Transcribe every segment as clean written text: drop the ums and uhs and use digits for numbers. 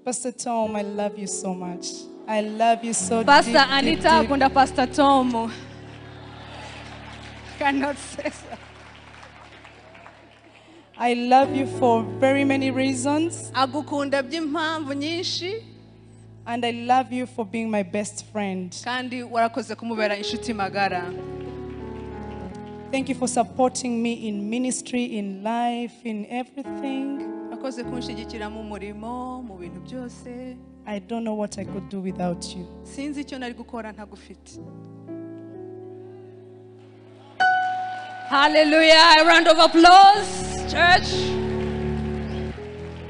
Pastor Tom, I love you so much. I love you so Pastor deep, Anita deep, deep. Akunda Pastor Tom. Cannot say so. I love you for very many reasons. Agukunda by'impamvu nyinshi. And I love you for being my best friend. Kandi warakoze kumubera inshuti magara. Thank you for supporting me in ministry, in life, in everything. Wakoze kunshigikira mu murimo, mu bintu byose. I don't know what I could do without you. Sinzi icyo nari gukora ntagufite. Hallelujah. A round of applause, church.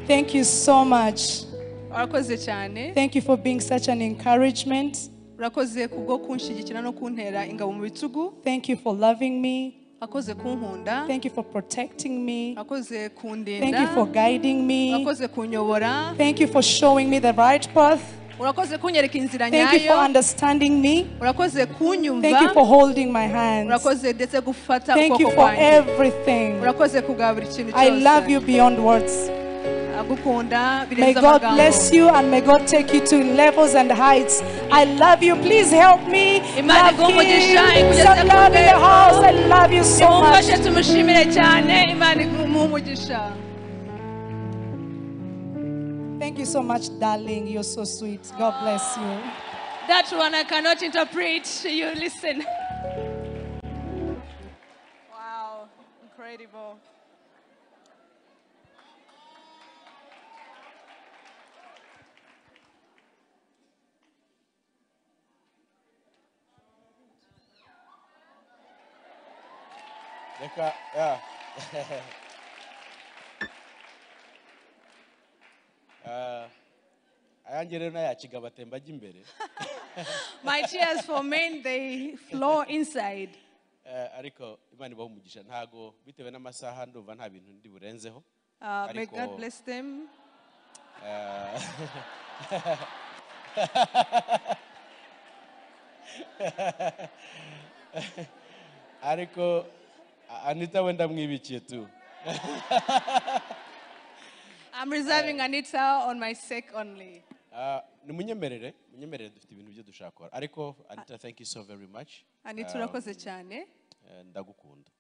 Thank you so much. Urakoze cyane. Thank you for being such an encouragement. Urakoze kubwo kunshigikira no kuntera ingabo mu bitugu. Thank you for loving me. Urakoze kunkunda. Thank you for protecting me. Urakoze kundinda. Thank you for guiding me. Urakoze kunyobora. Thank you for showing me the right path. Urakoze kunyereka inzira Thank you for nyayo. understanding me. Urakoze kunyumva. Thank you for holding my hands. Urakoze ndetse gufata Thank you ukuboko for kwanjye. everything. Urakoze kubwa buri kintu I cyose. love you beyond words. Agukunda May birenze God amagambo. bless you and may God take you to levels and heights. I love you. Please help me. Imana Love iguhe umugisha, him. ikugeze Some ku love in the rwego. house. I love you so much. Nimumfashe tumushimire cyane. Imana iguhe umugisha. Thank you so much, darling. You're so sweet. God bless you. That one I cannot interpret. You listen. Wow, incredible. Reka, yeah. Ayanjye rero nayakiga batemba ajya imbere. My tears for men, they flow inside. Ariko Imana ibahe umugisha, ntago bitewe n'amasaha ndumva nta bintu ndi burenzeho. May Ariko, God bless them. Ariko Anita wenda mwibikiye tu. I'm reserving Anita on my sake only. Nimunyemerere, munyemerere dufite ibintu byo dushaka gukora. Ariko Anita, thank you so very much. Anita, urakoze cyane. Ndagukunda.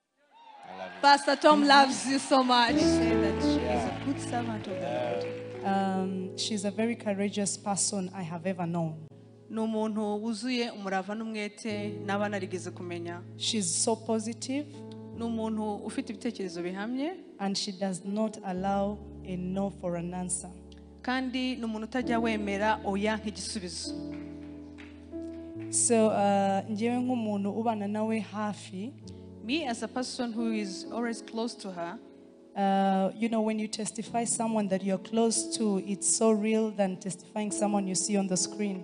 I love you. Pastor Tom loves you so much. Say that she Yeah. is a good servant of the Lord. She's a very courageous person I have ever known. Ni umuntu wuzuye umurava n'umwete naba narigeze kumenya. She's so positive. Ni umuntu ufite ibitekerezo bihamye. And she does not allow a no for an answer. Kandi ni umuntu utajya wemera oya nk'igisubizo. So, njyewe nk'umuntu ubana nawe hafi, me as a person who is always close to her, when you testify someone that you're close to, it's so real than testifying someone you see on the screen.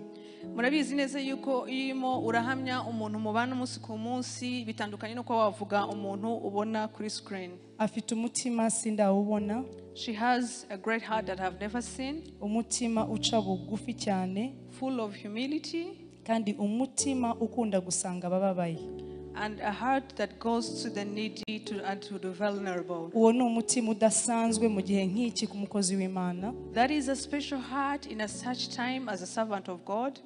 Murabizi neza yuko iyo urimo urahamya umuntu mubana umunsi ku munsi bitandukanye nuko wavuga umuntu ubona kuri screen. Afite umutima sindawubona. She has a great heart that I've never seen. Umutima uca bugufi cyane. Full of humility. Kandi umutima ukunda gusanga abababaye. And a heart that goes to the needy and to the vulnerable. Uwo ni umutima udasanzwe mu gihe nk'iki ku mukozi w'Imana. That is a special heart in a such time as a servant of God.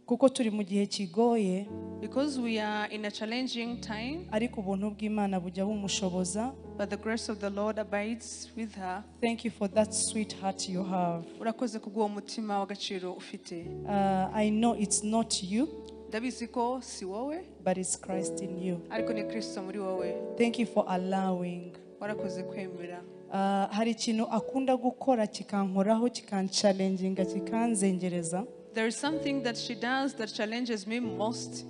Kuko turi mu gihe kigoye. Because we are in a challenging time. Ariko ubuntu bw'Imana bujya bumushoboza. But the grace of the Lord abides with her. Thank you for that sweet heart you have. Urakoze kubw'uwo mutima w'agaciro ufite. I know it's not you. Ndabizi ko si wowe. But it's Christ in you. Ariko ni Kristo muri wowe. Thank you for allowing. Warakoze kwemera. Hari ikintu akunda gukora kikankoraho, kikanchallenginga, kikanzengereza. There is something that she does that challenges me most.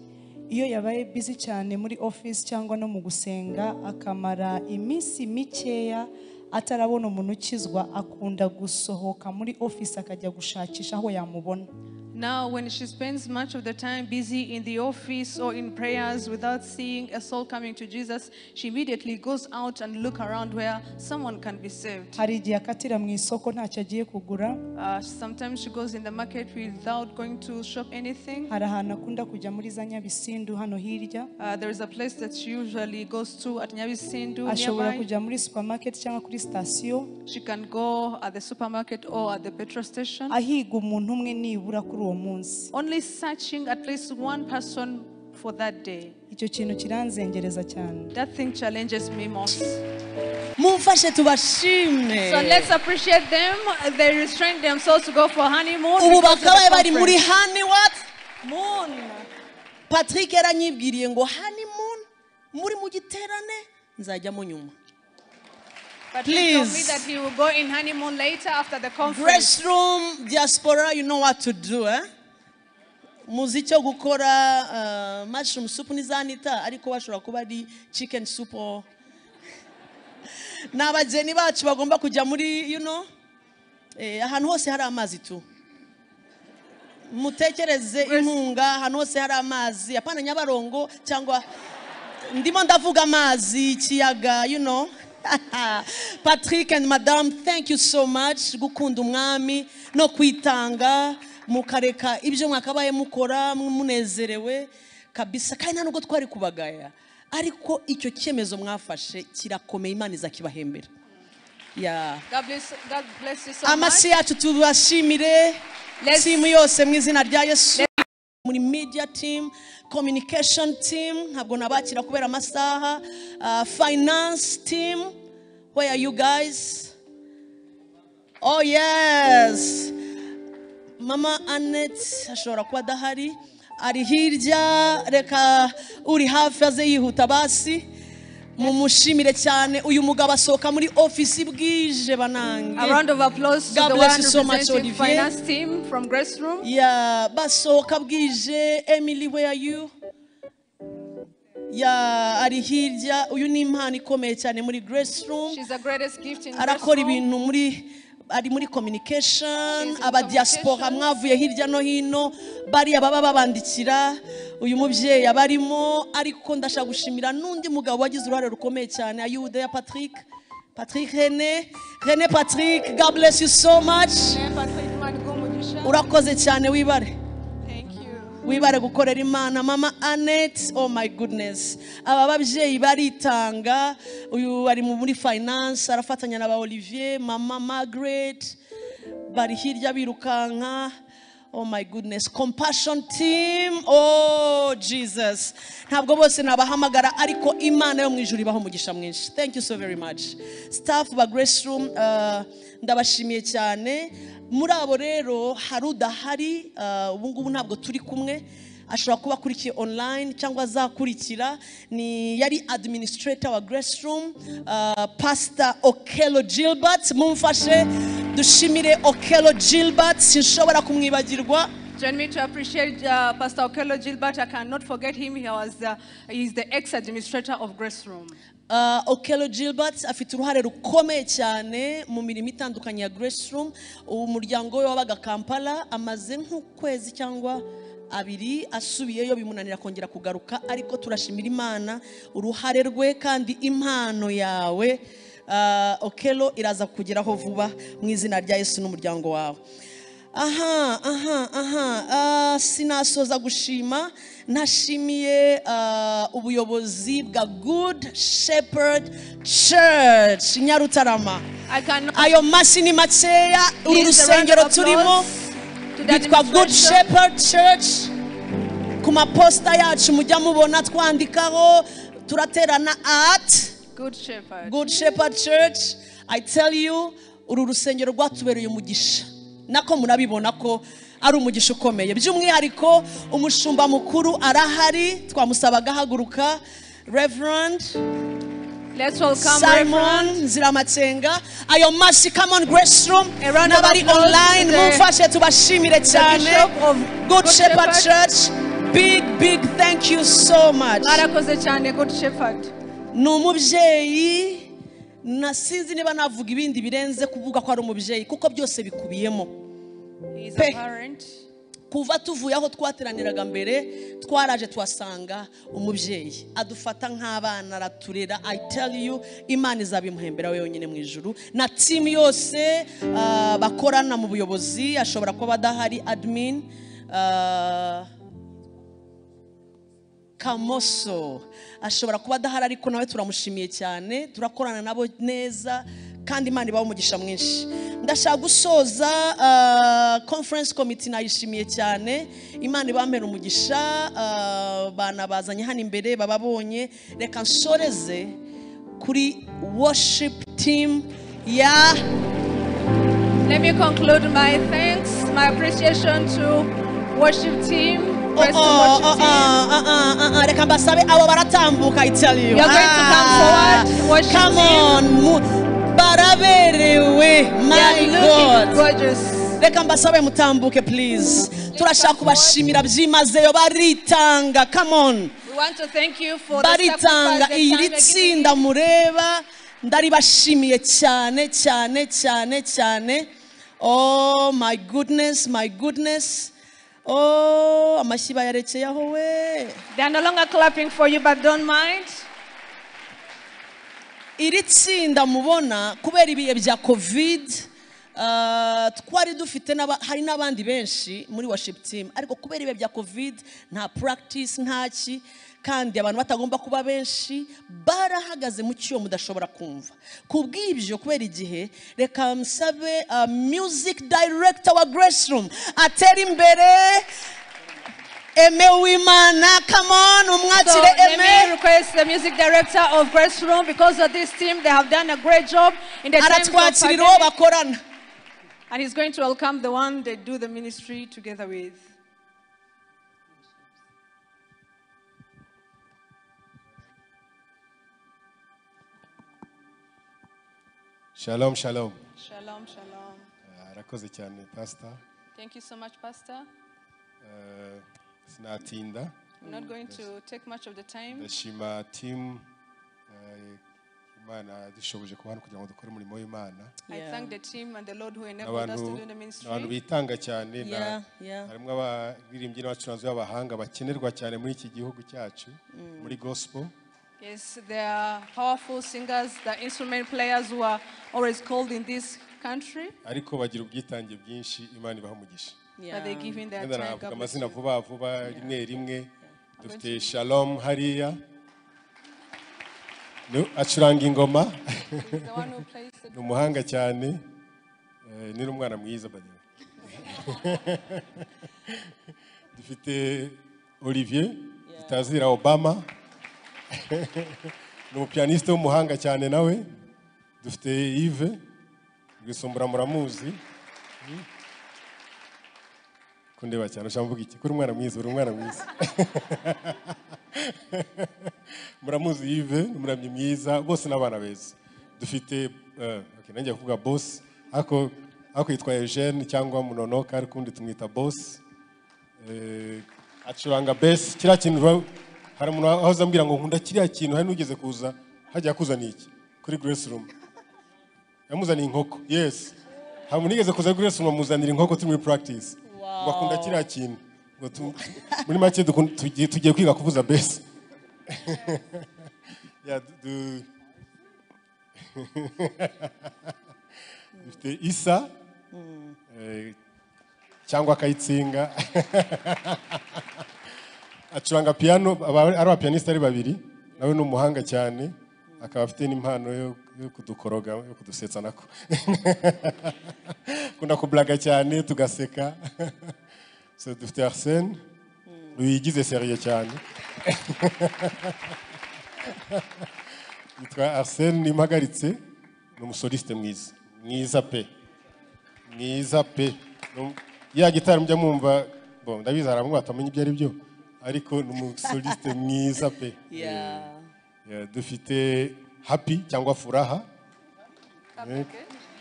Iyo yabaye busy cyane muri office cyangwa no mu gusenga akamara iminsi mikeya atarabona umuntu ukizwa, akunda gusohoka muri office akajya gushakisha aho yamubona. Now, when she spends much of the time busy in the office or in prayers without seeing a soul coming to Jesus, she immediately goes out and look around where someone can be saved. Hari igihe akatira mu isoko ntacyo agiye kugura. Sometimes she goes in the market without going to shop anything. Hari ahantu akunda kujya muri za Nyabisindu hano hirya. There is a place that she usually goes to at Nyabisindu Ashobora nearby. Kujya muri supermarket cyangwa kuri sitasiyo. She can go at the supermarket or at the petrol station. Ahiga umuntu umwe nibura kuri uwo munsi. Only searching at least one person for that day. Icyo kintu kiranzengereza cyane. That thing challenges me most. Mumfashe tubashime. So let's appreciate them. They restrain themselves to go for honeymoon Ubu because of the bakabaye bari muri conference. Honey what? Moon. Patrick yaranyibwiriye ngo honeymoon muri mu giterane nzajyamo nyuma. Patrick told me Please. That he will go in honeymoon later after the conference. Grace Room diaspora, you know what to do, eh? Muzi icyo gukora, mushroom soup nizanita ariko bashobora kuba ari chicken soup or n'abageni bacu bagomba kujya muri ahantu hose hari amazi tu mutekereze inkunga ahantu hose hari amazi apana Nyabarongo cyangwa ndimo ndavuga amazi ikiyaga. Patrick and Madame, thank you so much gukunda umwami no kwitanga mukareka ibyo mwakabaye mukora munezerewe kabisa kandi nta nubwo twari kubagaya ariko icyo cyemezo mwafashe kirakomeye Imana izakibahembera. Yeah. God bless you so much. Amashyi yacu tubashimire team yose mu izina rya Yesu muri media team, communication team ntabwo nabakira kubera amasaha, finance team, where are you guys? Oh yes, Mama Annette ashobora kuba adahari ari hirya reka uri hafi aze yihuta basi mumushimire cyane uyu mugabo asohoka muri office bwije banange. A round of applause to God the bless one you so much, representing Olivier. finance team from Grace Room. Yeah, basohoka bwije. Emily, where are you? Yeah, ari hirya uyu ni impano ikomeye cyane muri Grace Room. She's the greatest gift in Grace Arakora Room. Ibintu muri ari muri communication She's in aba diaspora communication. Mwavuye hirya no hino bariya baba babandikira uyu mubyeyi abarimo ariko ndashaka gushimira n'undi mugabo wagize uruhare rukomeye cyane ayude ya Patrick Patrick René René Patrick, God bless you so much. Patrick Manigumugisha. Urakoze cyane wibare. Thank you. Wibare gukorera Imana Mama Annette, oh my goodness, aba babyeyi baritanga uyu ari muri finance arafatanya na ba Olivier, Mama Margaret bari hirya birukanka. Oh my goodness, compassion team, oh Jesus, ntabwo bose nabahamagara ariko Imana yo mu ijuru ibaho umugisha mwinshi. Thank you so very much, staff ba Grace Room, ndabashimiye cyane. Muri abo rero hari udahari, ubu ngubu ntabwo turi kumwe ashobora kuba akurikiye online cyangwa azakurikira ni yari administrator wa Grace Room, Pastor Okello Gilbert. Mumfashe dushimire Okello Gilbert sinshobora kumwibagirwa. Join me to appreciate Pastor Okello Gilbert. I cannot forget him. He's the ex-administrator of Grace Room. Okello Gilbert afite uruhare rukomeye cyane mu mirimo itandukanye ya Grace Room. Umuryango we wabaga Kampala amaze nk'ukwezi cyangwa abiri asubiyeyo bimunanira kongera kugaruka ariko turashimira Imana uruhare rwe kandi impano yawe Okello iraza kugeraho vuba mu izina rya Yesu n'umuryango wawe. Aha aha aha, sinasoza gushima ntashimiye ubuyobozi bwa Good Shepherd Church Nyarutarama. I cannot Ayo mashyi ni makeya uru Please, a round rusengero of turimo applause to the rwitwa Good administration. Shepherd Church. Ku maposita yacu mujya mubona twandikaho turaterana at Good Shepherd. Good Shepherd Church. I tell you, uru rusengero rwatubereye umugisha nako murabibona ko ari umugisha ukomeye by'umwihariko umushumba mukuru arahari twamusabaga ahaguruka Reverend Let's welcome Simon Reverend Nziramatsenga. Ayo mashyi, come on Grace Room A round of n'abari applause online to the mumfashe tubashimire cyane. Bishop of Good Good Shepherd Shepherd. Church, big big thank you so much. Mwarakoze cyane Good Shepherd. Ni umubyeyi nasinzi niba navuga ibindi birenze kuvuga ko ari umubyeyi kuko byose bikubiyemo. He is Pe. a parent. Kuva tuvuye aho twateraniraga mbere, twaraje tuhasanga umubyeyi adufata nk'abana, araturera. I tell you, Imana izabimuhembera we yonyine mu ijuru, na team yose bakorana mu buyobozi. Ashobora kuba adahari, admin Kamoso ashobora kuba adahari, ariko nawe turamushimiye cyane, turakorana nabo neza kandi Imana ibahe umugisha mwinshi. Ndashaka gusoza conference committee, nayishimiye cyane, Imana ibampera umugisha. Bana bazanye hano imbere bababonye. Reka nsoreze kuri worship team ya. Let me conclude my thanks, my appreciation to worship team. Reka mbasabe abo baratambuka, I tell you. You're going to come forward, worship Come team. on, baraberewe, my God. Gorgeous. Reka mbasabe mutambuke please. Turashaka kubashimira byimazeyo, baritanga. Come on. We want to thank you for the Baritanga. sacrifice, the Iri time tsinda mureba ndaribashimiye cyane cyane cyane cyane. Oh my goodness, my goodness. Oh, amashyi bayarekeye aho we. They are no longer clapping for you, but don't mind. Iri tsinda mubona kubera ibihe bya COVID, twari dufite hari n'abandi benshi muri worship team, ariko kubera ibihe bya COVID nta practice, nta ki, kandi abantu batagomba kuba benshi, barahagaze mu cyo mudashobora kumva. Kubw'ibyo, kubera igihe, reka nsabe music director wa Grace Room atera imbere, Aime Uwimana. Come on, umwakire. So let me Aime. request the music director of Grace Room, because of this team, they have done a great job in the times of Aratwakirira uwo pandemic. bakorana. And he's going to welcome the one they do the ministry together with. Shalom, shalom. Shalom, shalom. Arakoze cyane, Pastor. Thank you so much, Pastor. Sinatinda. I'm not going to take much of the time. Ndashima team Imana dushoboje kuba hano kugira ngo dukore umurimo w'Imana. I thank the team and the Lord who enabled us to do the ministry. Abantu bitanga cyane, na harimo abaririmbyi n'abacuranzi b'abahanga bakenerwa cyane muri iki gihugu cyacu, muri gospel. Yes, there are powerful singers, the instrument players who are always called in this country. Ariko bagira ubwitange bwinshi, Imana ibaha umugisha. But they give in their time. Navuga God bless amazina you. vuba vuba, rimwe rimwe. Dufite Shalom hariya, acuranga ingoma, He's the one who plays the ni umuhanga cyane, ni n'umwana mwiza by the way. Dufite Olivier tutazira Obama, ni umupianiste w'umuhanga cyane nawe. Dufite Yves Rwisumbura, muramuzi. Kundeba cyane ushaka mvuga iki? Kuri umwana mwiza, uri umwana mwiza. Muramuzi Yves, ni umuramyi mwiza, bose n'abana beza. Dufite okay, nanjye kuvuga boss, ako yitwa Eugene cyangwa Munonoka, ariko undi tumwita boss. Acuranga bass, kiriya kintu hari umuntu ahoza ambwira ngo nkunda kiriya kintu, hari n'ugeze kuza hajya kuzana iki kuri Grace Room. Yamuzaniye inkoko. Yes. Hari umuntu yigeze kuza kuri Grace Room amuzanira inkoko turi muri practice. Ngo akunda kiriya kintu. Ngo muri make tugiye kwiga kuvuza bass. Dufite Isa cyangwa Kayitsinga. Acuranga piano, ari abapianiste ari babiri, nawe ni umuhanga cyane, akaba afite n'impano yo kudukoroga, yo kudusetsa nako. Akunda kublaga cyane tugaseka. So dufite Arsene, wigize serieux cyane. Yitwa Arsene Nimpagaritse, ni umusoliste mwiza, mwiza pe. Mwiza pe. Ya gitari mujya mwumva, bon ndabizi hari bamwe batamenya ibyo ari byo, ariko ni umusoliste mwiza pe. Dufite Happy cyangwa Furaha.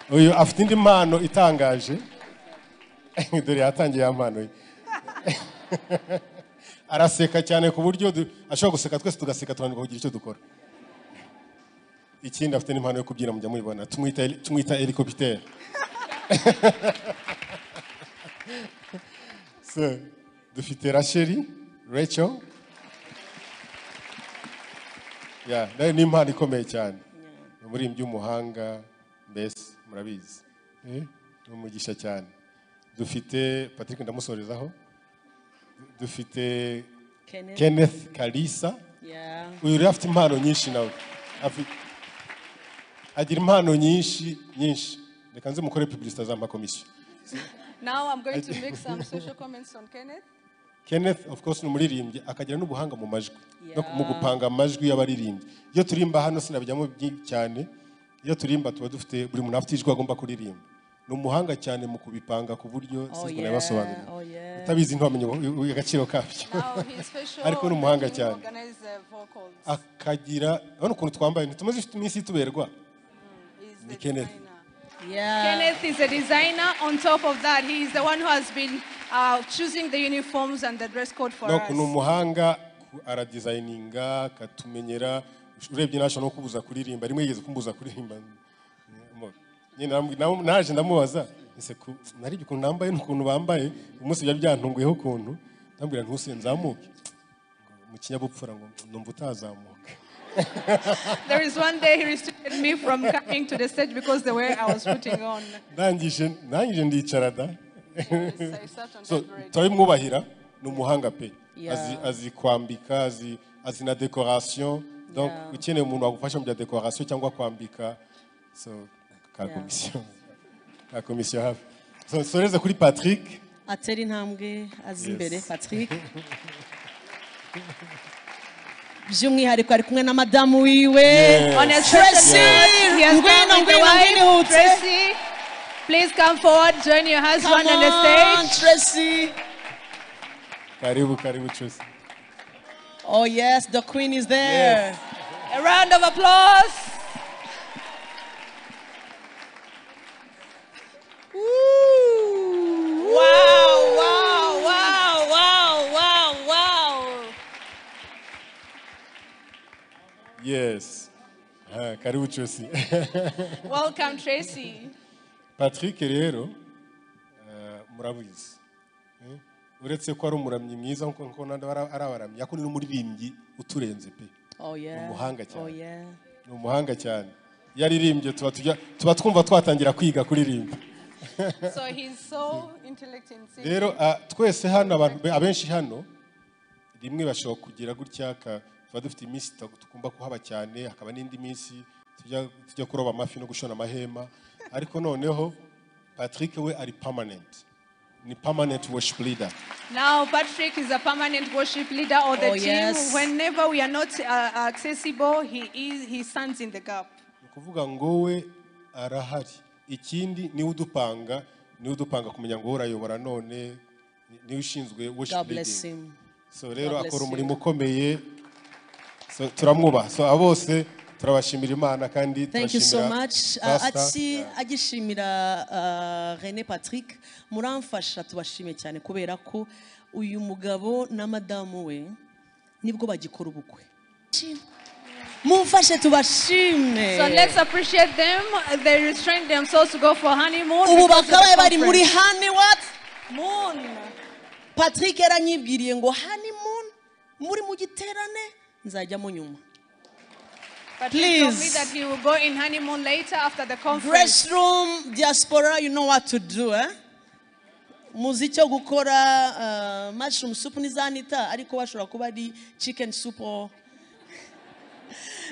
Uyu afite indi mpano itangaje. Dore yatangiye ya mpano ye. Araseka cyane ku buryo ashobora guseka twese tugaseka, tunanirwa kugira icyo dukora. Ikindi afite n'impano yo kubyina, mujya mubibona, tumwita helicopter. So, dufite Rachel, Rachel. Yeah, nayo ni impano ikomeye cyane. Ni umuririmbyi w'umuhanga, mbese murabizi. Ni umugisha cyane. Dufite Patrick, ndamusorezaho. Dufite Kenneth. Kenneth Kalisa. Uyu rero afite impano nyinshi nawe. Agira impano nyinshi nyinshi. Reka nze mukore publicité azampa commission. Now I'm going to make some social comments on Kenneth. Kenneth, of course, ni umuririmbyi, akagira n'ubuhanga mu majwi no mu gupanga amajwi y'abaririmbyi. Iyo turimba hano sinabijyamo cyane, iyo turimba tuba dufite buri muntu afite ijwi agomba kuririmba. Ni umuhanga cyane mu kubipanga ku buryo sinzi ukuntu yabasobanurira. Utabizi ntiwamenya agaciro kabyo. Now he's special Ariko ni umuhanga making cyane. organize the vocals. Akagira, urabona ukuntu twambaye, ntitumaze iminsi tuberwa. He's Ni the Kenneth. designer. Yeah. Kenneth is a designer. On top of that, he is the one who has been choosing the uniforms and the dress code for No, us. ni umuhanga, aradesigninga, akatumenyera. Urebye ntashobora no kubuza kuririmba. Rimwe yigeze kumbuza kuririmba. Nyine naje ndamubaza, ese narebye ukuntu nambaye n'ukuntu bambaye, umunsi byari byantunguyeho ukuntu, ndamubwira ntuse nzamuke. Mu kinyabupfura ngo numva utazamuka. There is one day he restricted me from coming to the stage because the way I was putting on. Ndangije ndicara da. Yes, I sat on So, that bread. turabimwubahira, ni umuhanga pe. Yeah. Azi kwambika, azi na decoration. Donc, Yeah. ukeneye umuntu wagufasha mu bya decoration cyangwa kwambika, so ka commission. Ka commission hafi. So, soreze kuri Patrick. Atera intambwe aza imbere. Yes. Patrick by'umwihariko ari kumwe na madamu wiwe. Yes. On a special Tracy, note, he has ngwino, come with the ngwino, wife, ngwino ihute. Tracy, please come forward, join your husband Come on the on, stage. Tracy. Karibu, karibu Tracy. Oh yes, the queen is there. Yes. A round of applause. Woo. Wow, wow, wow, wow, wow, wow. Yes. Karibu Tracy. Welcome, Tracy. Patrick rero, murabizi. Uretse ko ari umuramyi mwiza nkuko n'abandi ari abaramyi, ariko ni n'umuririmbyi uturenze pe. Oh yeah. Ni umuhanga cyane. Oh yeah. Ni umuhanga cyane. Iyo aririmbye tuba twumva twatangira kwiga kuririmba. So he's so intellect in singing. Rero, twese hano, abantu abenshi hano rimwe bashobora kugira gutya, tuba dufite iminsi tugomba kuhaba cyane, hakaba n'indi minsi tujya kuroba amafi no gushona amahema, ariko noneho Patrick we ari permanent. Ni permanent worship leader. Now Patrick is a permanent worship leader of the Oh, team. yes. Whenever we are not accessible, he stands in the gap. Ni ukuvuga ngo we arahari. Ikindi niwe udupanga, niwe udupanga kumenya ngo urayobora none, niwe ushinzwe worship God bless leading. him. So rero God bless akora umurimo you. ukomeye. So turamwubaha. So abo bose turabashimira Imana kandi Thank you so turashimira much. Pastor. Ati agishimira René Patrick, muramfasha tubashime cyane kubera ko uyu mugabo na madamu we nibwo bagikora ubukwe. Mumfashe tubashime. So let's appreciate them. They restrained themselves to go for honeymoon. Ubu because of the bakabaye bari muri conference. honey what? Moon. Patrick yaranyibwiriye ngo honeymoon muri mu giterane nzajyamo nyuma. Patrick told me Please. that he will go in honeymoon later after the conference. Grace Room diaspora, you know what to do, eh? Muzi icyo gukora, mushroom soup nizanita, ariko bashobora kuba ari chicken soup or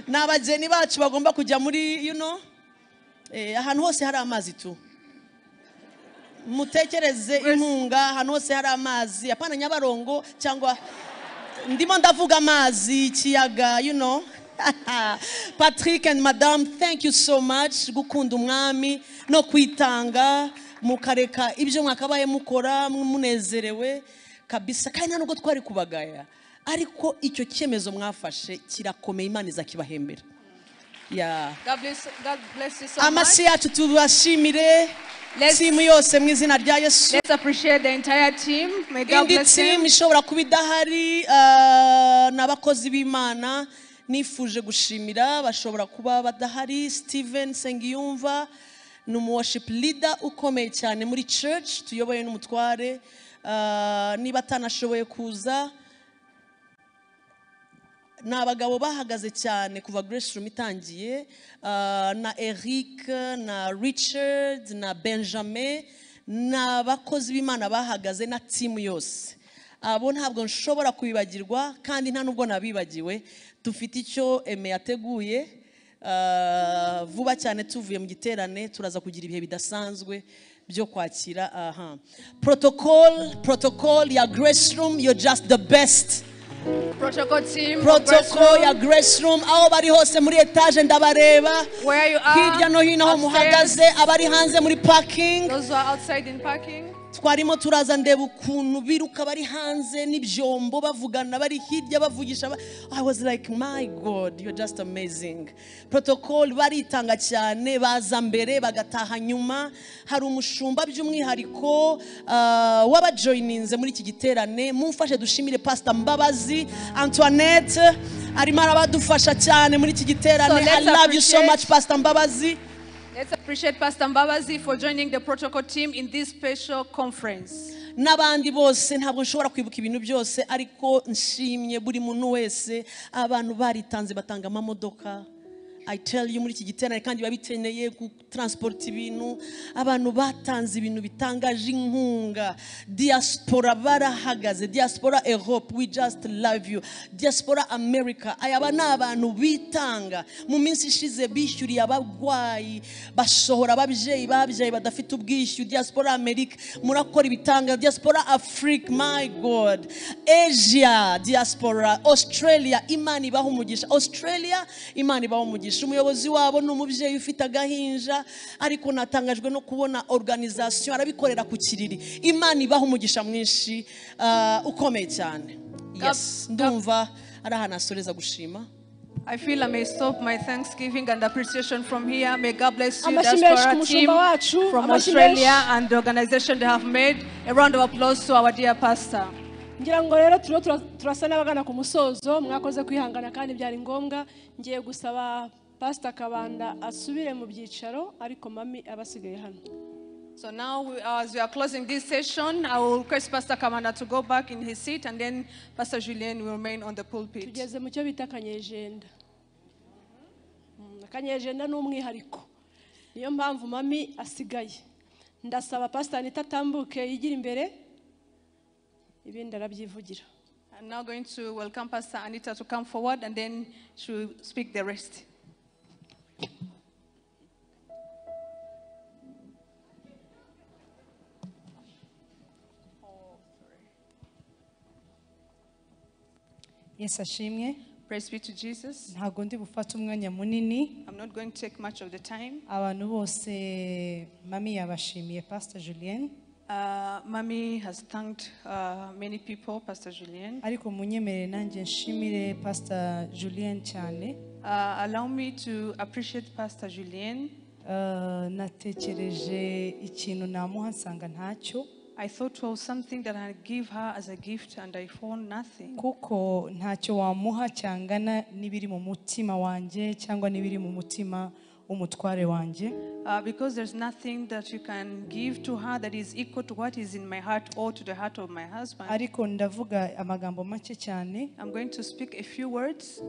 n'abageni bacu bagomba kujya muri, you know, ahantu hose hari amazi tu. Mutekereze inkunga ahantu hose hari amazi, apana Nyabarongo cyangwa ndimo ndavuga amazi ikiyaga, you know. Patrick and Madame, thank you so much gukunda umwami no kwitanga mukareka ibyo mwakabaye mukora munezerewe kabisa, kandi nta nubwo twari kubagaya, ariko icyo cyemezo mwafashe kirakomeye, Imana izakibahembera. Yeah. God bless, God bless you so much. Amashyi yacu tubashimire timu yose mu izina rya Yesu. Let's appreciate the entire team. May God Indi bless them. team ishobora kuba idahari, n'abakozi b'Imana nifuje gushimira bashobora kuba badahari. Steven Sengiyumva ni umu worship leader ukomeye cyane muri church tuyoboye n'umutware. Niba atanashoboye kuza, ni abagabo bahagaze cyane kuva Grace Room itangiye, na Eric na Richard na Benjamin, ni abakozi b'Imana bahagaze na timu yose. Abo ntabwo nshobora kubibagirwa kandi nta nubwo nabibagiwe. Dufite icyo Aime yateguye vuba cyane, tuvuye mu giterane turaza kugira ibihe bidasanzwe byo kwakira. Aha protocol ya Grace Room, you're just the best. Protocol team, protocol ya Grace Room, aho bari hose muri etage ndabareba, where you are, hirya no hino aho muhagaze, abari hanze muri parking, those who are outside in parking. Twarimo turaza ndeba ukuntu biruka bari hanze n'ibyombo bavugana bari hirya bavugisha. I was like, my God, you're just amazing. Protocol baritanga cyane, baza mbere bagataha nyuma. Hari umushumba by'umwihariko wabajoininze muri iki giterane, mumfashe dushimire Pastor Mbabazi Antoinette, arimo arabadufasha cyane muri iki giterane. I love you so much, Pastor Mbabazi. Let's appreciate Pastor Mbabazi for joining the protocol team in this special conference. N'abandi bose ntabwo nshobora kwibuka ibintu byose, ariko nshimye buri muntu wese. Abantu baritanze batanga amamodoka, I tell you, muri iki giterane, kandi babiteneye gutransport ibintu. Abantu batanze ibintu bitangaje, inkunga. Diaspora barahagaze, diaspora Europe, we just love you. Diaspora America, aba ni abantu bitanga. Mu minsi ishize bishyuriye abarwayi, basohora ababyeyi babyaye badafite ubwishyu. Diaspora America, murakora ibitanga. Diaspora Africa, my God. Asia diaspora, Australia, Imana ibaha umugisha. Australia, Imana ibaha umugisha. Umuyobozi wabo ni umubyeyi ufite agahinja, ariko natangajwe no kubona organisation arabikorera ku kiriri. Imana ibaha umugisha mwinshi ukomeye cyane. Yes, ndumva ari ahantu asoreza gushima. I feel I may stop my thanksgiving and appreciation from here. May God bless you, diaspora team from Australia and the organization they have made. A round of applause to our dear pastor. Ngira ngo rero turasa n'abagana ku musozo, mwakoze kwihangana kandi byari ngombwa. Ngiye gusaba Pastor Kabanda asubire mu byicaro, ariko mami abasigaye hano. So now, as we are closing this session, I will request Pastor Kabanda to go back in his seat, and then Pastor Julien will remain on the pulpit. Tugeze mu cyo bita akanyejenda. Akanyejenda ni umwihariko, niyo mpamvu mami asigaye. Ndasaba Pastor Anita atambuke yigira imbere, ibindi arabyivugira. I'm now going to welcome Pastor Anita to come forward, and then she will speak the rest. Yes, ashimwe. Praise be to Jesus. Ntabwo ndi bufate umwanya munini. I'm not going to take much of the time. Abantu bose mami yabashimiye Pastor Julien. Mami has thanked many people, Pastor Julien. Ariko munyemerere nanjye nshimire Pastor Julien cyane. Allow me to appreciate Pastor Julien. Natekereje ikintu namuha nsanga ntacyo. I thought of something that I give her as a gift, and I found nothing. Kuko ntacyo wamuha cyangana n'ibiri mu mutima wanjye cyangwa n'ibiri mu mutima w'umutware wanjye. Because there's nothing that you can give to her that is equal to what is in my heart or to the heart of my husband. Ariko ndavuga amagambo make cyane. I'm going to speak a few words.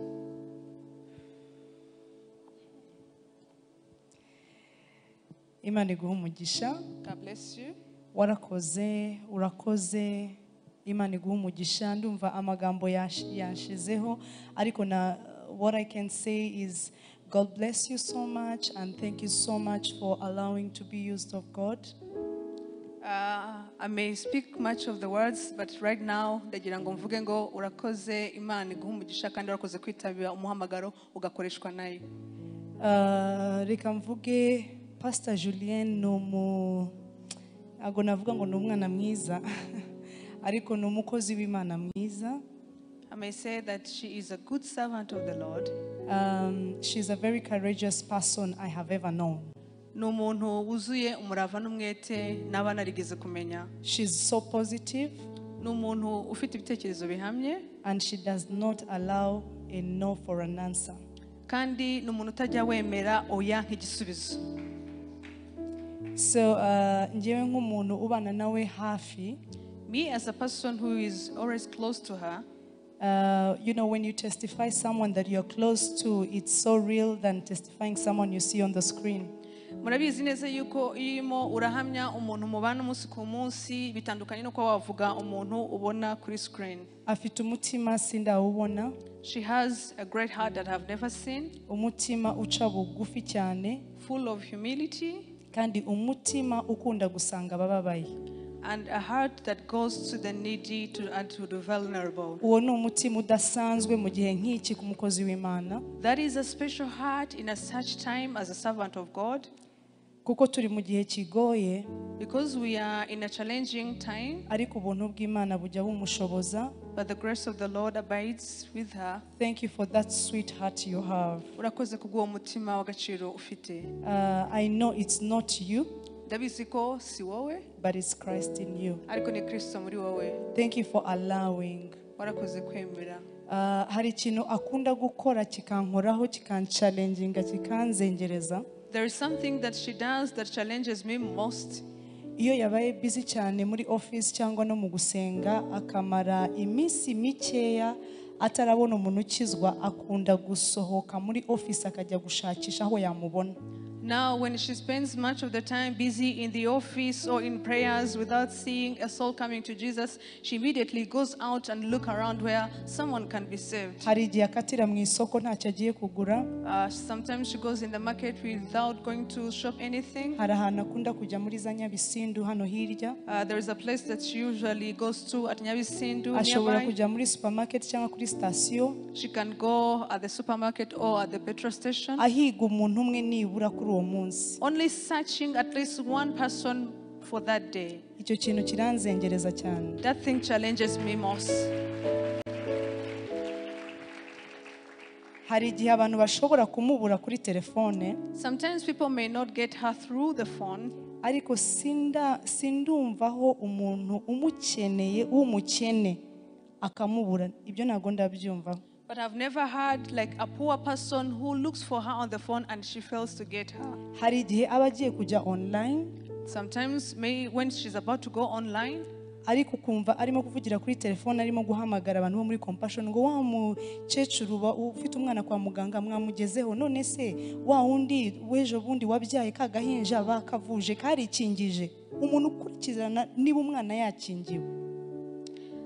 Imana iguhe umugisha. God bless you. Warakoze, urakoze. Imana iguhe umugisha. Ndumva amagambo yashizeho, ariko na what I can say is God bless you so much, and thank you so much for allowing to be used of God. I may speak much of the words, but right now ndagira ngo mvuge ngo urakoze, Imana iguhe umugisha kandi urakoze kwitabira umuhamagaro ugakoreshwa nayo. Reka mvuge Pastor Julien ntabwo navuga ngo ni umwana mwiza, ariko ni umukozi w'Imana mwiza. I may say that she is a good servant of the Lord. She's a very courageous person I have ever known. Ni umuntu wuzuye umurava n'umwete naba narigeze kumenya. She's so positive. Ni umuntu ufite ibitekerezo bihamye. And she does not allow a no for an answer. Kandi ni umuntu utajya wemera oya nk'igisubizo. So njyewe nk'umuntu ubana nawe hafi, Me as a person who is always close to her. You know, when you testify someone that you're close to, it's so real than testifying someone you see on the screen. Murabizi neza yuko iyo urimo urahamya umuntu mubana umunsi ku munsi bitandukanye no kuba wavuga umuntu ubona kuri screen. Afite umutima sindawubona. She has a great heart that I've never seen. Umutima uca bugufi cyane. Full of humility. Kandi umutima ukunda gusanga abababaye. And a heart that goes to the needy and to the vulnerable. Uwo ni umutima udasanzwe mu gihe nk'iki ku mukozi w'Imana. That is a special heart in a such time as a servant of God. Kuko turi mu gihe kigoye. Because we are in a challenging time. Ariko ubuntu bw'Imana bujya bumushoboza. But the grace of the Lord abides with her. Thank you for that sweet heart you have. Urakoze kubw'uwo mutima w'agaciro ufite. I know it's not you. Ndabizi ko si wowe. But it's Christ in you. Ariko ni Kristo muri wowe. Thank you for allowing. Warakoze kwemera. Hari ikintu akunda gukora kikankoraho, kikanchallenginga, kikanzengereza. There is something that she does that challenges me most. Iyo yabaye busy cyane muri office cyangwa no mu gusenga akamara iminsi mikeya atarabona umuntu ukizwa, akunda gusohoka muri office akajya gushakisha aho yamubona. Now, when she spends much of the time busy in the office or in prayers without seeing a soul coming to Jesus, she immediately goes out and look around where someone can be saved. Hari igihe akatira mu isoko ntacyo agiye kugura. Sometimes she goes in the market without going to shop anything. Hari ahantu akunda kujya muri za Nyabisindu hano hirya. There is a place that she usually goes to at Nyabisindu Ashobora nearby. kujya muri supermarket cyangwa kuri sitasiyo. She can go at the supermarket or at the petrol station. Ahiga umuntu umwe nibura kuri uwo munsi. Only searching at least one person for that day. Icyo kintu kiranzengereza cyane. That thing challenges me most. Hari igihe abantu bashobora kumubura kuri telefone. Sometimes people may not get her through the phone. Ariko sindumvaho umuntu umukeneye w'umukene akamubura. Ibyo ntago ndabyumva. But I've never had like a poor person who looks for her on the phone and she fails to get her. Hari igihe aba agiye kujya online. Sometimes when she's about to go online. Ariko ukumva arimo kuvugira kuri telefone, arimo guhamagara abantu bo muri Compassion ngo wa mukecuru ufite umwana kwa muganga mwamugezeho, none se wa wundi w'ejo bundi wabyaye ka gahinja bakavuje karikingije. Umuntu ukurikirana niba umwana yakingiwe.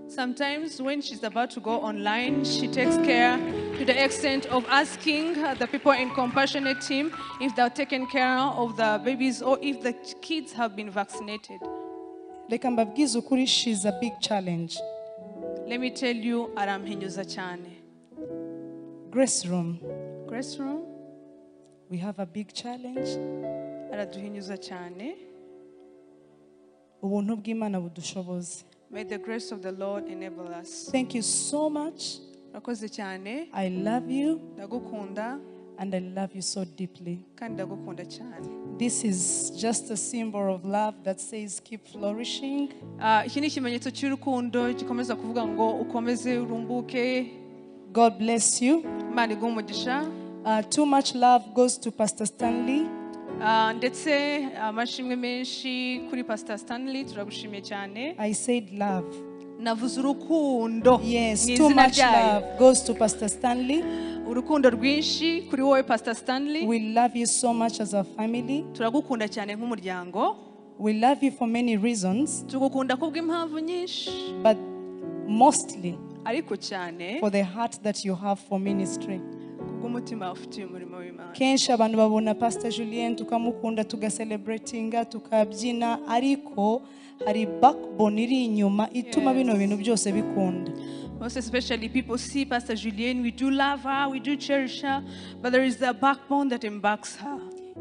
Sometimes when she's about to go online, she takes care to the extent of asking the people in Compassionate team if they're taken care of the babies or if the kids have been vaccinated. Reka mbabwize ukuri, she's a big challenge. Let me tell you, aramhinyuza cyane. Grace Room. Grace Room. We have a big challenge. Araduhinyuza cyane. Ubuntu bw'Imana budushoboze. May the grace of the Lord enable us. Thank you so much. Urakoze cyane. I love you. Ndagukunda. And I love you so deeply. Kandi ndagukunda cyane. This is just a symbol of love that says keep flourishing. Iki ni ikimenyetso cy'urukundo gikomeza kuvuga ngo ukomeze urumbuke. God bless you. Imana iguhe umugisha. Too much love goes to Pastor Stanley. Ndetse amashimwe menshi kuri Pastor Stanley, turagushimiye cyane. I said love. Navuze urukundo. Yes, Mu too izina much ryayo. love goes to Pastor Stanley. Urukundo rwinshi kuri wowe Pastor Stanley. We love you so much as a family. Turagukunda cyane nk'umuryango. We love you for many reasons. Tugukunda kubw'impamvu nyinshi. But mostly ariko cyane for the heart that you have for ministry. Kubw'umutima ufitiye umurimo w'Imana. Kenshi abantu babona Pastor Julien tukamukunda, tugaselebratinga, tukabyina, ariko hari backbone iri inyuma ituma bino bintu byose bikunda. Most especially people see Pastor Julien, we do love her, we do cherish her, but there is the backbone that embarks her.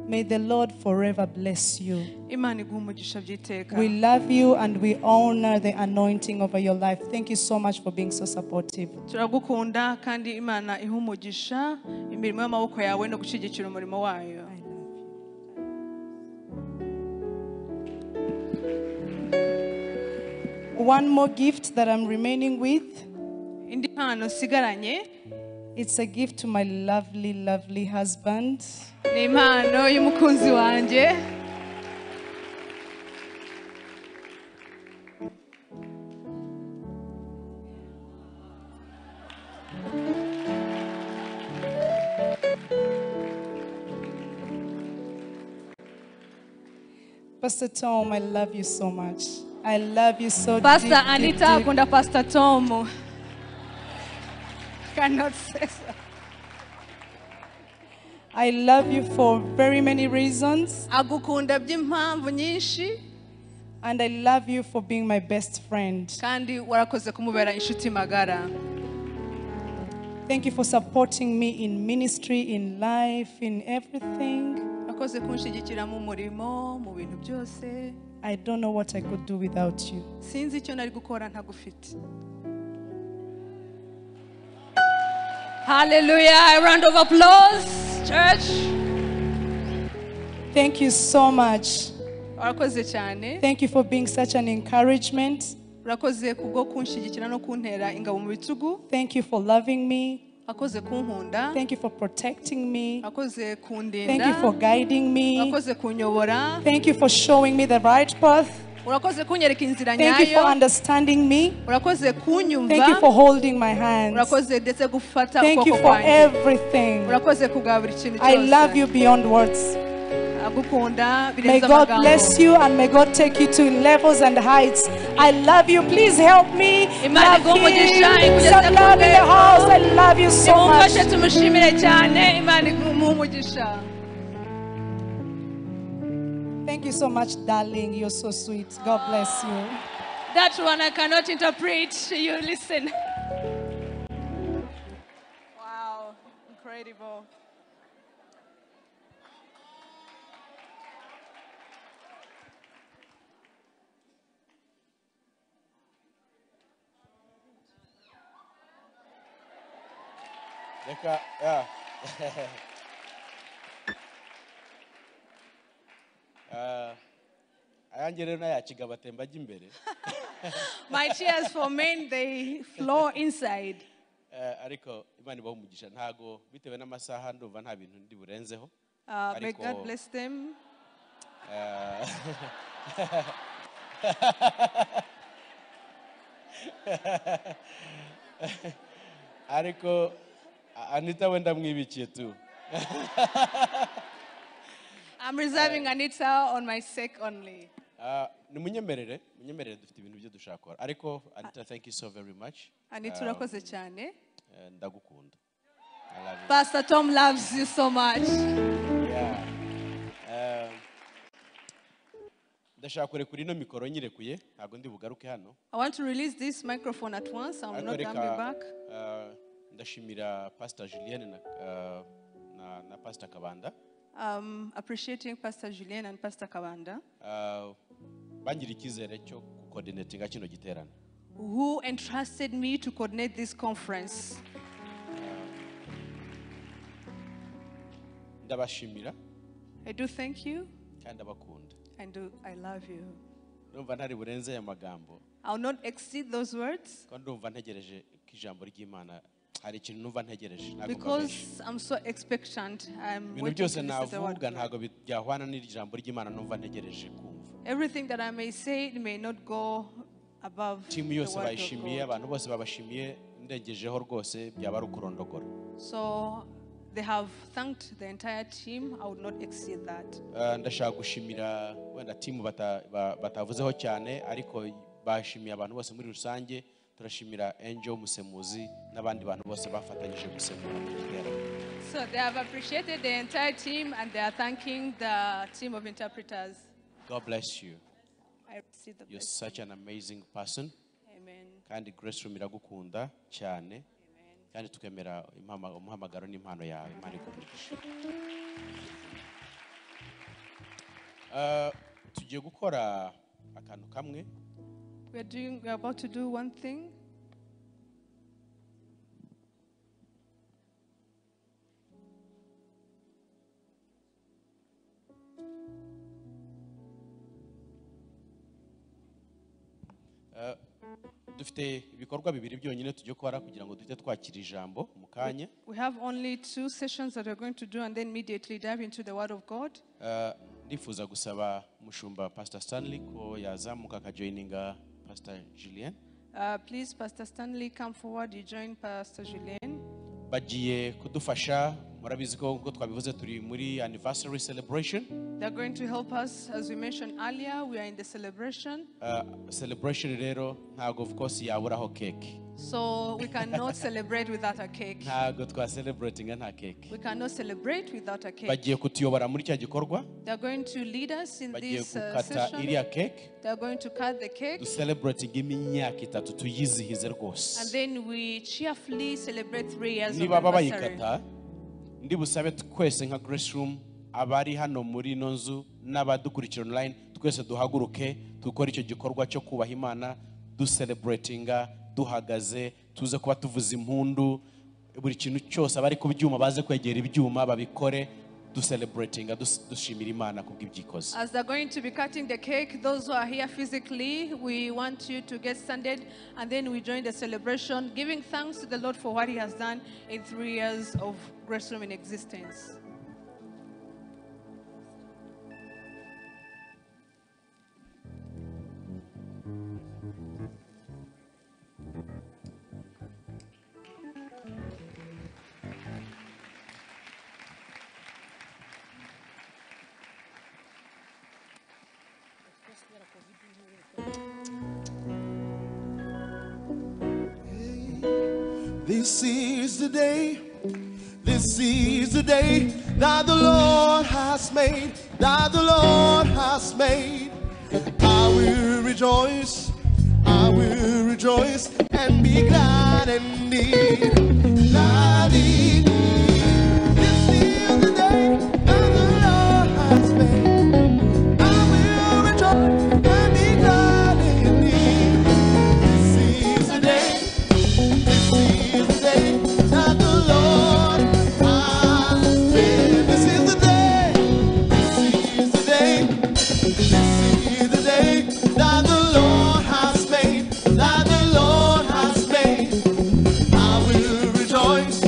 May the Lord forever bless you. Imana iguhe umugisha by'iteka. We love you and we honor the anointing over your life. Thank you so much for being so supportive. Turagukunda kandi Imana ihe umugisha imirimo y'amaboko yawe no gushyigikira umurimo wayo. I love you. One more gift that I'm remaining with. Indi mpano nsigaranye. It's a gift to my lovely, lovely husband. Ni impano y'umukunzi wanjye. Pastor Tom, I love you so much. I love you so Pastor deep, Anita deep, deep. akunda Pastor Tom. Cannot say so. I love you for very many reasons. Agukunda by'impamvu nyinshi. And I love you for being my best friend. Kandi warakoze kumubera inshuti magara. Thank you for supporting me in ministry, in life, in everything. Wakoze kunshigikira mu murimo, mu bintu byose. I don't know what I could do without you. Sinzi icyo nari gukora ntagufite. Hallelujah. A round of applause, church. Thank you so much. Warakoze cyane. Thank you for being such an encouragement. Urakoze kubwo kunshigikira no kuntera ingabo mu bitugu. Thank you for loving me. Wakoze kunkunda. Thank you for protecting me. Wakoze kundinda. Thank you for guiding me. Wakoze kunyobora. Thank you for showing me the right path. Urakoze kunyereka inzira Thank you for nyayo. understanding me. Urakoze kunyumva. Thank you for holding my hands. Urakoze ndetse gufata Thank you ukuboko for kwanjye. everything. Urakoze kubwa buri kintu I cyose. love you beyond words. Agukunda May birenze God amagambo. bless you and may God take you to levels and heights. I love you. Please help me. Imana Love iguhe umugisha, him. ikugeze Some ku love in the rwego. house. I love you so much. Nimumfashe tumushimire cyane. Imana iguhe umugisha. Thank you so much, darling. You're so sweet. God bless you. That one I cannot interpret. You listen. Wow, incredible. Reka, yeah. Ayanjye rero n'aya atemba ajya imbere. My tears for men, they flow inside. Ariko Imana ibahe umugisha, ntago bitewe n'amasaha ndumva nta bintu ndi burenzeho. May God bless them. Ariko Anita wenda mwibikiye tu. I'm reserving Anita on my sake only. Nimunyemerere, munyemerere dufite ibintu byo dushaka. Ariko Anita, thank you so very much. Anita, urakoze cyane. Ndagukunda. I love you. Pastor Tom loves you so much. Yeah. Ndashaka kurekura ino mikoro nyirekuye, ntago ndi bugaruke hano. I want to release this microphone at once. I'm not coming back. Ndashimira Pastor Julienne na Pastor Kabanda. Appreciating Pastor Julienne and Pastor Kabanda. Bangira icyizere cyo gucoordinatinga kino giterane. Who entrusted me to coordinate this conference. Ndabashimira. I do thank you. Kandi ndabakunda. And I love you. Ndumva ntari burenze aya magambo. I will not exceed those words. Ko ndumva ntegereje ko ijambo ry'Imana hari ikintu numva ntegereje. Because I'm so expectant. I'm Ibintu waiting byose to listen to the word navuga of God. ntago byahwana n'ijambo ry'Imana numva ntegereje kumva. Everything that I may say, it may not go above Team the yose word of bayishimiye, God. abantu bose babashimiye, ndengejeho rwose byaba ari ukurondogora. So they have thanked the entire team. I would not exceed that. Ndashaka gushimira wenda team batavuzeho cyane, ariko bashimiye abantu bose muri rusange. Turashimira Angel Musemuzi n'abandi bantu bose bafatanyije gusemura mu giterane. So they have appreciated the entire team and they are thanking the team of interpreters. God bless you. I receive the You're blessing. such an amazing person. Amen. Kandi Grace Room iragukunda cyane. Kandi tukemera umuhamagaro n'impano yawe. Imana iguhe. Tugiye gukora akantu kamwe. We are about to do one thing. Dufite ibikorwa bibiri byonyine tujye gukora kugira ngo duhite twakira ijambo mu kanya. We have only 2 sessions that we're going to do and then immediately dive into the word of God. Ndifuza gusaba mushumba Pastor Stanley ko yazamuka akajoininga Pastor Julien. Please, Pastor Stanley, come forward. You join Pastor Julien. Bagiye kudufasha Murabizi ko nkuko twabivuze turi muri anniversary celebration. They're going to help us. As we mentioned earlier, we are in the celebration. Celebration rero ntago of course yaburaho cake. So we cannot celebrate without a cake. Ntago twa celebrating nta cake. We cannot celebrate without a cake. Bagiye kutuyobora muri cya gikorwa. They're going to lead us in Bagiye this gukata session. iriya cake. They're going to cut the cake. Du celebrating imyaka itatu tuyizihize rwose. And then we cheerfully celebrate 3 years of Niba baba anniversary. bayikata, ndi busabe twese nka Grace Room abari hano muri ino nzu n'abadukurikira online twese duhaguruke dukore icyo gikorwa cyo kubaha Imana, du celebratinga duhagaze, tuze kuba tuvuza impundu, buri kintu cyose abari ku byuma baze kwegera ibyuma babikore, du celebratinga dushimira Imana kubw'ibyikoze. As they're going to be cutting the cake, those who are here physically, we want you to get standed, and then we join the celebration, giving thanks to the Lord for what he has done in 3 years of Grace Room in existence. This is the day, this is the day that the Lord has made, that the Lord has made. I will rejoice and be glad indeed, glad indeed. This is the day that the Lord has made. I will rejoice and be glad indeed. This is the day. This is the day that the Lord has made. This is the day. This is the day. This is the day that the Lord has made. That the Lord has made. I will rejoice.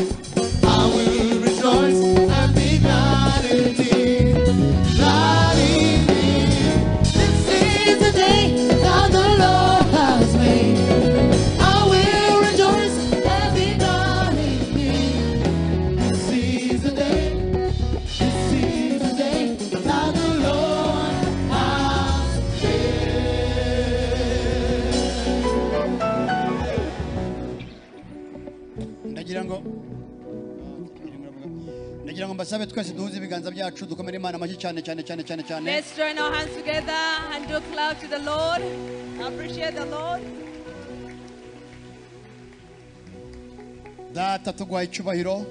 I will rejoice and be glad indeed. Glad indeed. This is the day that the Lord has made. I will rejoice and be glad indeed. This is the day. This is the day that the Lord has made. Ndagira ngo mbasabe twese duhuze ibiganza byacu dukomere Imana amashyi cyane cyane cyane cyane cyane. Let's join our hands together and do clap to the Lord. Appreciate the Lord. Data tuguhaye icyubahiro,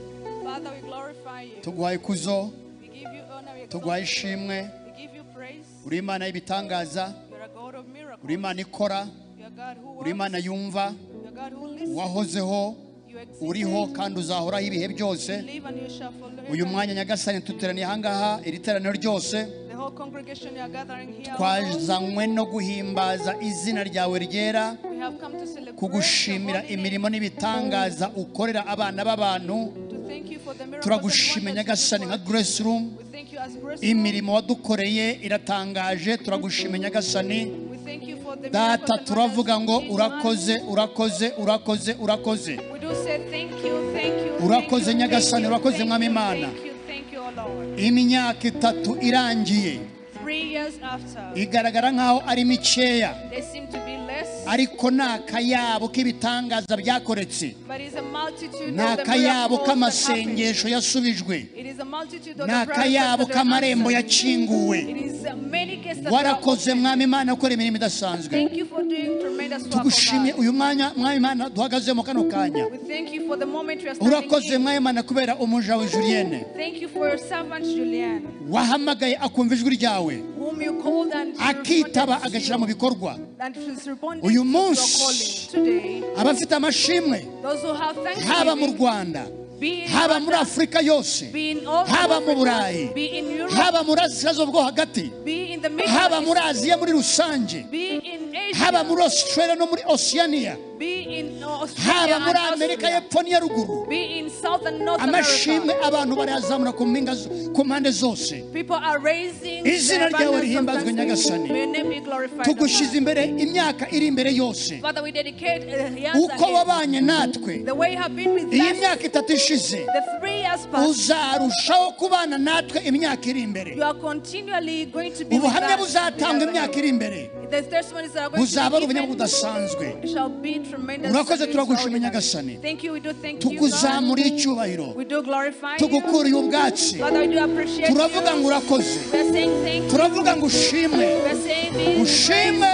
Father, we glorify you. tuguhaye ikuzo, We give you honor. We exalt tuguhaye you. ishimwe. We give you praise. Uri Imana y'ibitangaza, You're a God of miracles. uri Imana ikora, You're a God who uri works. Imana yumva, You're a God who listens. wahozeho, You existed. uriho kandi uzahoraho ibihe byose. You live and you shall forever. Uyu mwanya Nyagasani duteraniye ahangaha iri teraniro ryose The whole congregation you are gathering here. O Lord, twazanywe no guhimbaza izina ryawe ryera, we have come to celebrate your kugushimira holy name, imirimo n'ibitangaza ukorera abana b'abantu. to thank you for the miracles and Turagushimira wonders you do Nyagasani for nka us. Grace Room, We thank you as Grace Room. imirimo wadukoreye iratangaje. Turagushimira Nyagasani. We thank you for the miracles Data and wonders turavuga you ngo did to us. urakoze, urakoze, urakoze, urakoze. We do say thank you, thank you, thank Urakoze you, Nyagasani, thank you, urakoze thank Mwami you, Imana. thank you, thank you, O Lord. Imyaka itatu irangiye 3 years after, igaragara nkaho ari mikeya, they seem to be less, ariko ni akayabo k'ibitangaza byakoretse, but it's a multitude ni of the akayabo miracles that happened. k'amasengesho yasubijwe, It is a multitude of ni the prayer akayabo requests that were k'amarembo answered. yakinguwe. It is many gates that were Warakoze opened. Mwami Imana ukora imirimo idasanzwe. Thank you for doing tremendous work, O Tugushimye God. uyu mwanya Mwami Imana duhagazemo kano kanya. We thank you for the moment we are standing Urakoze in. Mwami Imana kubera umuja wawe Julienne Thank you for your servant Julian, wahamagaye akumva ijwi ryawe, whom you called and she akitaba responded to agashyira mu you. bikorwa. And she's responded Uyu to your munsi calling today. abafite amashimwe Those who have haba mu thanksgiving, Rwanda, be in haba muri Rwanda, Afurika yose, be in all haba mu Africa, Burayi, be in Europe, haba muri Aziya bwo hagati, be in the Middle haba East, muri Aziya muri rusange, be in Asia, haba muri Australia no muri Oceania, be in Australia haba muri and Amerika Austria, y'Epfo n'iya ruguru. be in South and North Amashimwe America. abantu barayazamura ku mpinga ku mpande zose. People are raising Izina their ryawe banners of rihimbazwe, thanksgiving. Nyagasani. May your name be glorified, O Tugushyize God. imbere imyaka iri imbere yose, Father, we dedicate years uko ahead. wabanye natwe The way you have been with iyi us myaka itatu ishize. ishize The 3 years past, uzarushaho kubana natwe imyaka iri imbere you are continually going to be with ubuhamya us. buzatangwa imyaka iri imbere The testimonies that are going buzaba ari to be ubuhamya given budasanzwe shall be tremendous. Urakoze, and turagushima, extraordinary. Nyagasani. Thank you, we do thank you, God. tukuzamuriye icyubahiro We do glorify you. tugukuriye ubwatsi Father, we do appreciate turavuga ngo you. urakoze We are saying thank you. turavuga ngo ushimwe We are saying be ushimwe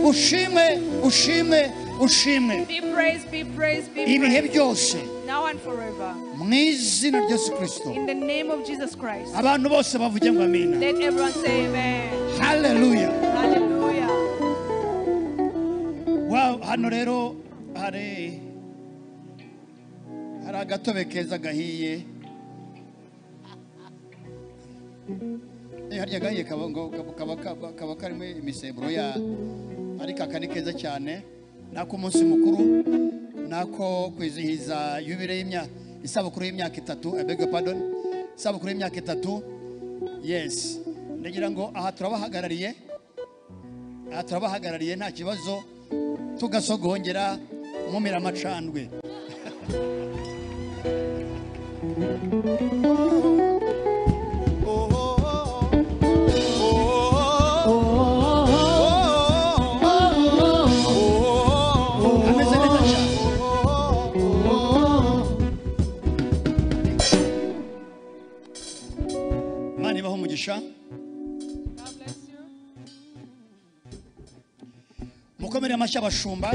ushimwe ushimwe ushimwe Be praised, be praised, be ibihe praised. byose Now and forever. mu izina rya Yesu Kristo In the name of Jesus Christ. abantu bose bavuge ngo amina Let everyone say amen. haleluya Hallelujah. Wow, hano rero hari hari agatobe keza gahiye harya gahiye kaba ngo kaba kaba kaba karimo imisemburo ya ariko aka ni keza cyane nako umunsi mukuru nako kwizihiza yubile y'imyaka isabukuru y'imyaka itatu I beg your pardon isabukuru y'imyaka itatu yes ndagira ngo aha turabahagarariye aha turabahagarariye nta kibazo tugasogongera mumira amacandwe ameze neza cyane Imana ibahe umugisha God bless you. mukomere amashyi abashumba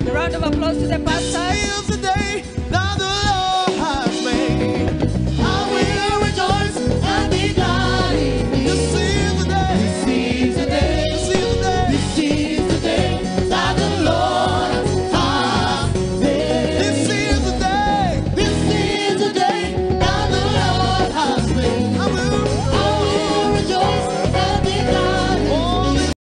A round of applause to the pastors. Is the day that the